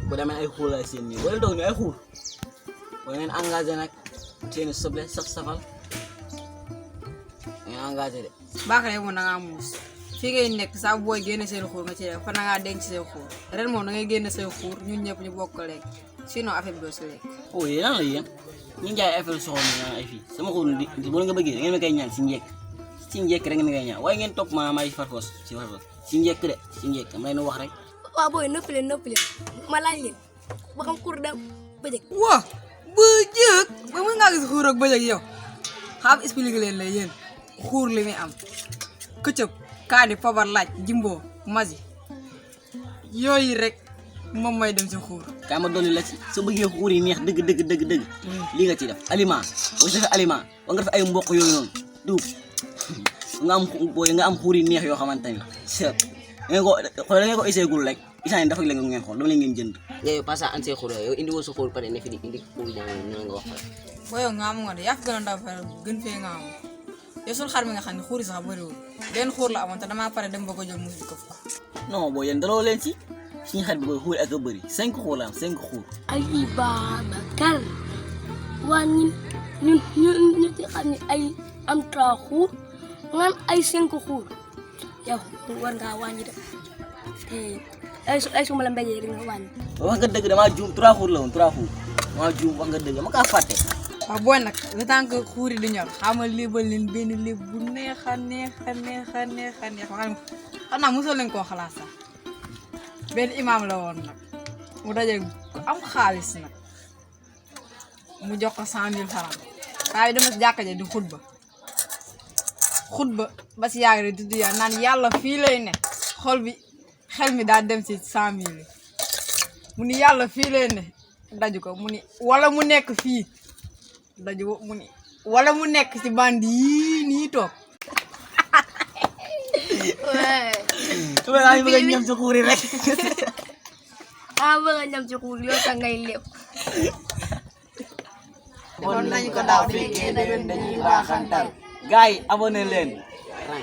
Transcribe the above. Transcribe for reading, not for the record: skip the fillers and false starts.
bu demee ay xuur lay seen nii wala doog ñu ay xuur wala ngeen engagé nag seen soble saf safal ngeen engagé de. Bakary moom da ngaa muus fii ngay nekk saa booy génne seen xuur nga ci def fa na ngaa denc seen xuur ren moom da ngay génne seen xuur ñun ñëpp ñu bokk lekk sinon affaire bi doo si lekk. oh yéen lan la yéen ñu ngi jaay affaire soxla na ay fii sama xuur di bu la nga bëggee da ngeen ma koy ñaan si njëkk rek ngeen ma koy ñaan waaye ngeen topp ma may farfos si njëkk de si njëk am leen wax rek. waaw booy noppi leen ma laaj leen ba xam xuur da bëjëg. waa bëjëg ba mën ngaa gis xuur ak bëjëg yow xam expliqué leen la yéen xuur li muy am këcëb kaani pobar laaj jimbo masi yooyu rek moom may dem si xuur. kaa ma dolli la ci soo bëggee xuur yi neex dëgg lii nga ci def aliment boo defee aliment ba nga def ay mboq yooyu noonu dugub nga am xuur yi neex yoo xamante ni da ngeen ko essayé gul rek isaan dafa la ngeen xool dama leen ngeen jënd. yow passa an see xuur yow indi woo sa xuur pare ne fi indi xuur ñoo nga wax pare. boo yow nga am nga de yaa fi gën a ndaw fa gën fee nga am yow suñu xar mi nga xam ne xuur yi sax bëriwul benn xuur la amoon te damaa pare dem ba ko jël muus di ko fa. non boo yéen daloo leen ci suñu xar bi koy xuur ak a bëri 5 xuur la am 5 xuur. ay Babacar waa ñu ci xam ne ay am 3 xuur nga am ay 5 xuur yow war ngaa wàññi def te ay suma la mbéjee rek nga wàññi. wax nga dëgg damaa juum 3 xuur la woon 3 xuur damaa juum wax nga dëgg ma kaa fàtte. waaw booy nag le temps que xuur yi di ñor xamal léebal leen benn léeb bu neex xam naa mosoo leen koo xalaat sax benn imaam la woon nag mu daje ku am xaalis nag mu jox ko 100 000 francs saa yi dama si jàkka ja di xutba ba si yàgg rek di naan yàlla fii lay ne xel mi daal dem si 100 000 yi mu ni yàlla fii lay ne daju ko mu ni wala mu nekk fii daju mu ni wala mu nekk ci bandi yii nii toog. waaw bëgg a ñam ci xuur yi rek. bëgg a ñam ci xuur yoo tax ngay lépp. kon nañ ko daaw fekkee déwén dañuy baaxantal. gars yi abonné leen.